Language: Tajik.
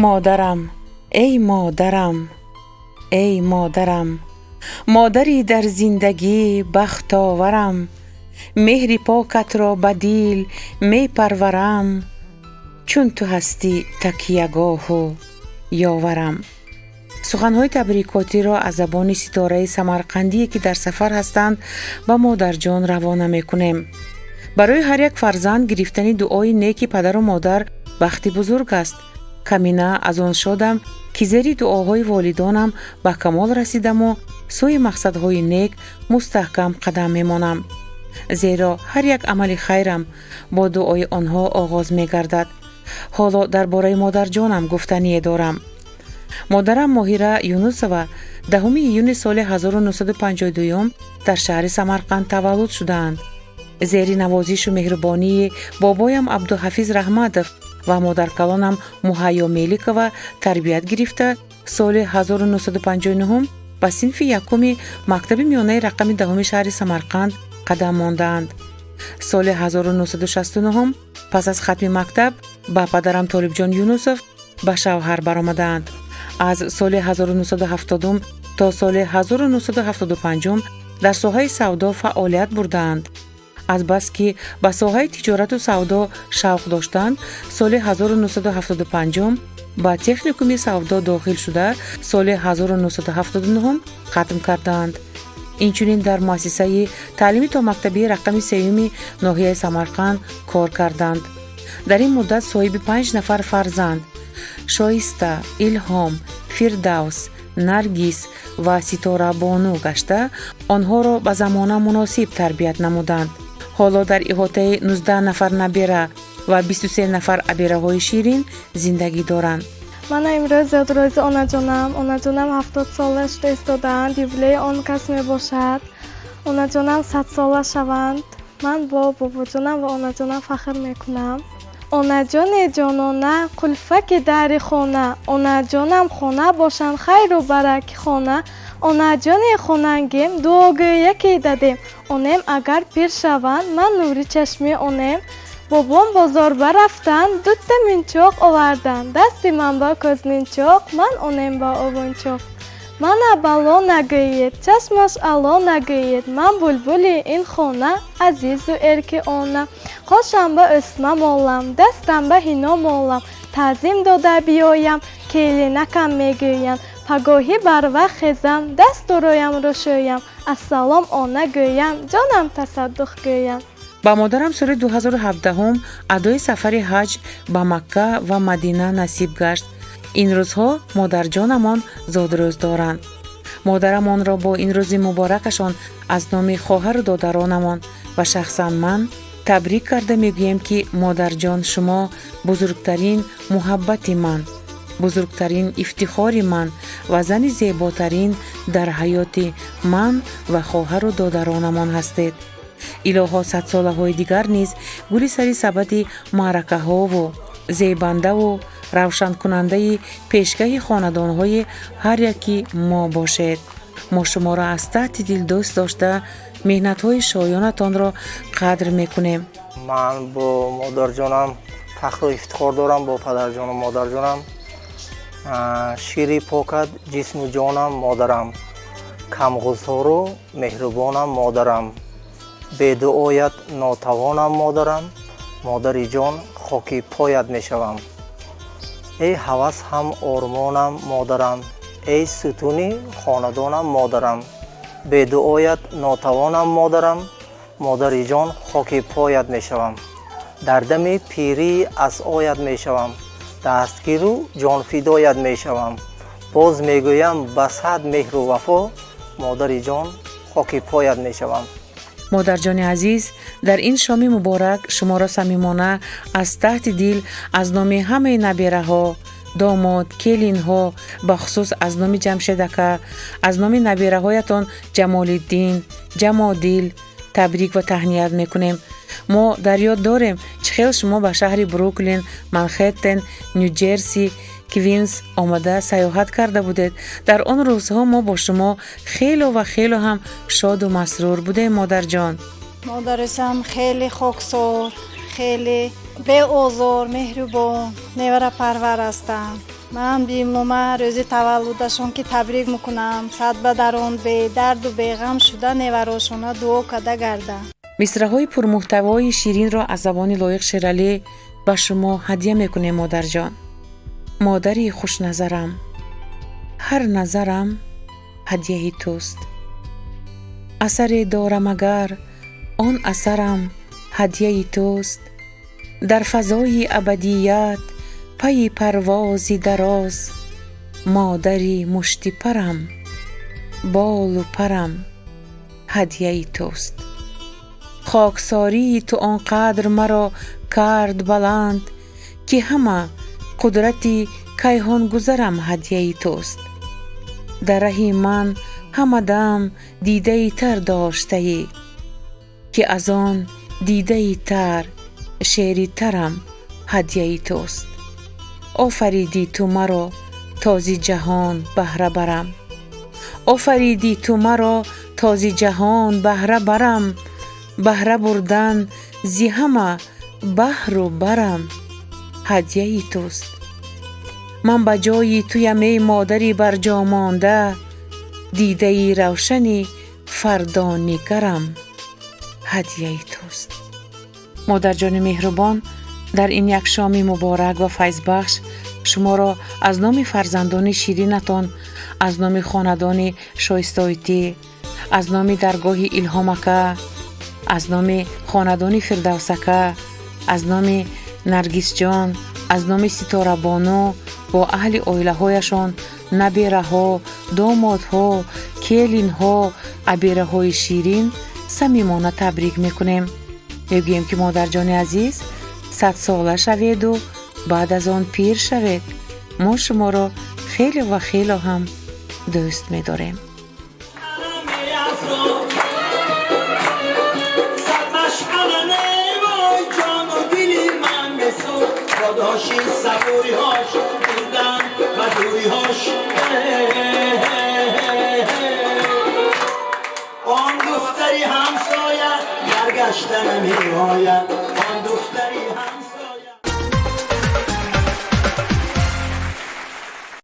Модарам, эй модарам, эй модарам, модарӣ дар зиндагӣ бахтоварам, меҳри покатро ба дил мепарварам, чун ту ҳастӣ такягоҳу ёварам. Суханҳои табрикотиро аз забони Ситораи Самарқандие, ки дар сафар ҳастанд, ба модарҷон равона мекунем. Барои ҳар як фарзанд гирифтани дуои неки падару модар бахти бузург аст. Камина аз он шодам, ки зери дуоҳои волидонам ба камол расидаму сӯи мақсадҳои нек мустаҳкам қадам мемонам, зеро ҳар як амали хайрам бо дуои онҳо оғоз мегардад. Ҳоло дар бораи модарҷонам гуфтание дорам. Модарам Моҳира Юнусова 10 июни соли 1952 дар шаҳри Самарқанд таваллуд шудаанд. Зери навозишу меҳрубонии бобоям Абдуҳафиз Раҳматов ва модаркалонам Муҳайё Меликова тарбият гирифта, соли 1959 ба синфи якуми мактаби миёнаи рақами 10-уми шаҳри Самарқанд қадам мондаанд. Соли 1969 пас аз хатми мактаб ба падарам Толибҷон Юнусов ба шавҳар баромадаанд. Аз соли 1970 то соли 1975 дар соҳаи савдо фаъолият бурдаанд. Азбаски ба соҳаи тиҷорату савдо шавқ доштанд, соли 1975 ба техникуми савдо дохил шуда, соли 1979 хатм кардаанд. Инчунин дар муассисаи таълими томактабии рақами сеюми ноҳияи Самарқанд кор карданд. Дар ин муддат соҳиби панҷ нафар фарзанд — Шоиста, Илҳом, Фирдавс, Наргис ва Ситорабону гашта, онҳоро ба замона муносиб тарбият намуданд. Ҳоло дар иҳотаи 19 нафар набера ва 23 нафар абераҳои ширин зиндагӣ доранд. Мана имрӯз зиёдрӯзи онаҷонам. Онаҷонам 70-сола шуда истодаанд, юбилеи он кас мебошад. Онаҷонам 100-сола шаванд. Ман бо бобоҷонам ва онаҷонам фахр мекунам. Онаҷони ҷонона, қулфаки дари хона, онаҷонам хона бошанд, хайру бараки хона. Онаҷони хонангем, дуогӯяки дадем, онем агар пир шаванд, ман нури чашми онем. Бобом бозор барафтанд, дута минчоқ оварданд, дасти ман ба кӯзминчоқ, ман онем ба овунчоқ. Мана бало нагӯед, чашмаш ало нагӯед, ман булбули ин хона, азизу эрки она. Қошам ба ӯсма молам, дастам ба ҳино молам, таъзим дода биёям, келинакам мегӯянд. Пагоҳӣ барвақт хезам, дасту рӯямро шӯям, ассалом она гӯям, ҷонам тасаддуқ гӯям. Ба модарам соли 2017 адои сафари ҳаҷ ба Макка ва Мадина насиб гашт. Ин рӯзҳо модарҷонамон зодрӯз доранд. Модарамонро бо ин рӯзи муборакашон аз номи хоҳару додаронамон ва шахсан ман табрик карда мегӯем, ки модарҷон, шумо бузургтарин муҳаббати ман, бузургтарин ифтихори ман ва зани зеботарин дар ҳаёти ман ва хоҳару додаронамон ҳастед. Илоҳо, садсолаҳои дигар низ гули сари сабади маъракаҳову зебандаву равшанкунандаи пешгаҳи хонадонҳои ҳар яки мо бошед. Мо шуморо аз таҳти дил дӯст дошта, меҳнатҳои шоёнатонро қадр мекунем. Ман бо модарҷонам фахру ифтихор дорам, бо падарҷону модарҷонам. Шири покат ҷисму ҷонам модарам, камғусору меҳрубонам модарам, бедуоят нотавонам модарам, модари ҷон, хоки поят мешавам. Эй ҳавас ҳам ормонам модарам, эй сутуни хонадонам модарам, бедуоят нотавонам модарам, модари ҷон, хоки поят мешавам. Дар дами пирӣ асоят мешавам, дастгиру ҷонфидоят мешавам. Боз мегӯям, ба сад меҳру вафо, модари ҷон, хоки поят мешавам. Модарҷони азиз, дар ин шоми муборак шуморо самимона аз таҳти дил аз номи ҳамаи набераҳо, домод, келинҳо, бахусус аз номи Ҷамшедака, аз номи набераҳоятон Ҷамолиддин, Ҷамодил табрик ва таҳният мекунем. Мо дар ёд дорем, чӣ хел шумо ба шаҳри Бруклин, Манхеттен, Ню-Ҷерси, Квинс омада сайёҳат карда будед. Дар он рӯзҳо мо бо шумо хело ва хело ҳам шоду масрур будем, модарҷон. Модарашам хеле хоксор, хеле беозор, меҳрубон, неварапарвар ҳастанд. Ман биимлома рӯзи таваллудашон ки табрик мекунам. Сад ба дарон бедарду беғам шуда неварошона дуо када гарда. Мисраҳои пурмуҳтавои ширинро аз забони Лоиқ Шералӣ ба шумо ҳадя мекунем, модарҷон. Модари хушназарам, ҳар назарам ҳадяи туст. Асаре дорам агар, он асарам ҳадяи туст. Дар фазои абадият пайи парвози дароз, модари муштипарам, болу парам ҳадяи туст. Хоксории ту он қадр маро кард баланд, ки ҳама қудрати кайҳонгузарам ҳадяи туст. Дар раҳи ман ҳама дам дидаи тар доштаӣ, ки аз он дидаи тар шеъри тарам ҳадяи туст. Офаридӣ ту маро то зи ҷаҳон баҳра барам, офаридӣ ту маро то зи ҷаҳон баҳра барам, баҳра бурдан зи ҳама баҳру барам ҳадяи туст. Ман ба ҷои туям, эй модари барҷомонда, дидаи равшани фардонигарам ҳадяи туст. Модарҷони меҳрубон, дар ин як шоми муборак ва файзбахш шуморо аз номи фарзандони ширинатон, аз номи хонадони Шоистоитӣ, аз номи даргоҳи Илҳомака, аз номи хонадони Фирдавсака, аз номи Наргисҷон, аз номи Ситорабону бо аҳли оилаҳояшон, набераҳо, домодҳо, келинҳо, абераҳои ширин самимона табрик мекунем. Мегӯем, ки модарҷони азиз, 100-сола шаведу баъд аз он пир шавед. Мо шуморо хеле ва хело ҳам дӯст медорем. Он духтари ҳамсоя баргашта намеояд.